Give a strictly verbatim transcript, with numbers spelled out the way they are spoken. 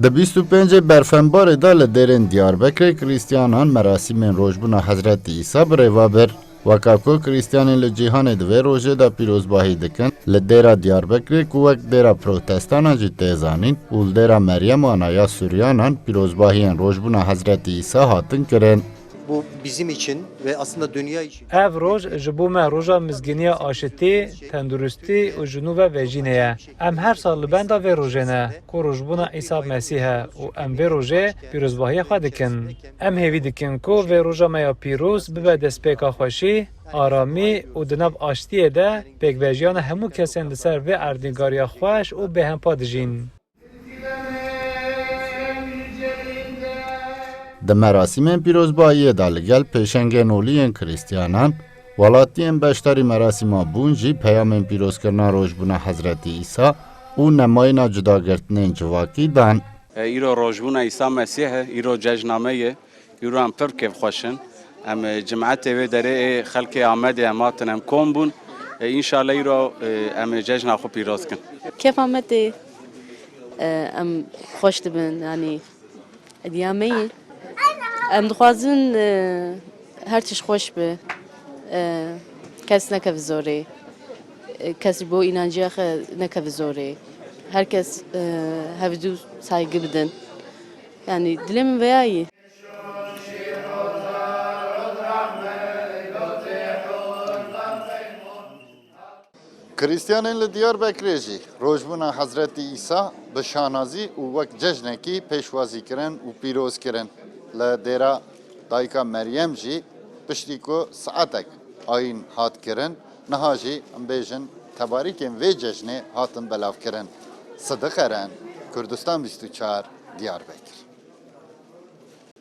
Di bîst û pêncê Berfenbarê de li dêrên Diyarbekirê Krîstiyanan merasîmên rojbûna Hezretî Îsa bi rêva bir. Weka ku Krîstiyanên li cîhanê di vê rojê de pîrozbahî dikin, li dêra Diyarbekirê ku wek dêra protestanan jî tê zanîn û li dêra Meryem Ana ya Suryanan pîrozbahiyên rojbûna Hezretî Îsa hatin kirin. Bu bizim için ve aslında dünya için. Ev roj ji bo me roja mizgîniya aşitî, tenduristî û ji nû ve vejînê ye. Em her sal li benda vê rojê ne, ku rojbûna Îsa Mesîh e û em vê rojê pîrozbahiya xwe dikin. Em hêvî dikin ku vê roja me ya pîroz bibe destpêka xweşî, aramî û di nav aştiyê de pêkvejiyana hemû kesên li ser vê erdnîgariya xweş û bêhempa dijîn. Di merasîmên pîrozbahiyê de li gel pêşengên olî yên Krîstiyanan, welatiyên beşdarî merasîma bûn jî peyamên pîrozkirina rojbûna Hezretî Îsa û nemayîna cudagirtinên civakî dan. E, îro rojbûna Îsa Mesîh e, îro cejna me ye, îro em pir kêfxweş in. Em, e, cimetê wê derê ê xelkê Amedê em hatin, em kom bûn. E, înşallah îro, e, em ê cejna xwe pîroz kin. Kêfa me tê, e, em xweş dibin, yanî hediya me ye. Em dixwazin, e, her tişt xweş be. E, kes nekeve zorê. E, kes ji bo înanciya xwe nekeve zorê. Her kes, e, hevdû saygı bidin. Yanî dilê min veya ye. Krîstiyanên li Diyarbekirê jî rojbûna Hezretî Îsa bi şanazî û wek cejnekî pêşwazî kirin û pîroz kirin. Li dêra Dayika Meryem jî piştî ku saetek ayîn hat kirin, niha jî em bêjin tebarîkên vê cejnê hatin belavkirin. Sidiq Eren, Kurdistan bîst û çar, Diyarbekir.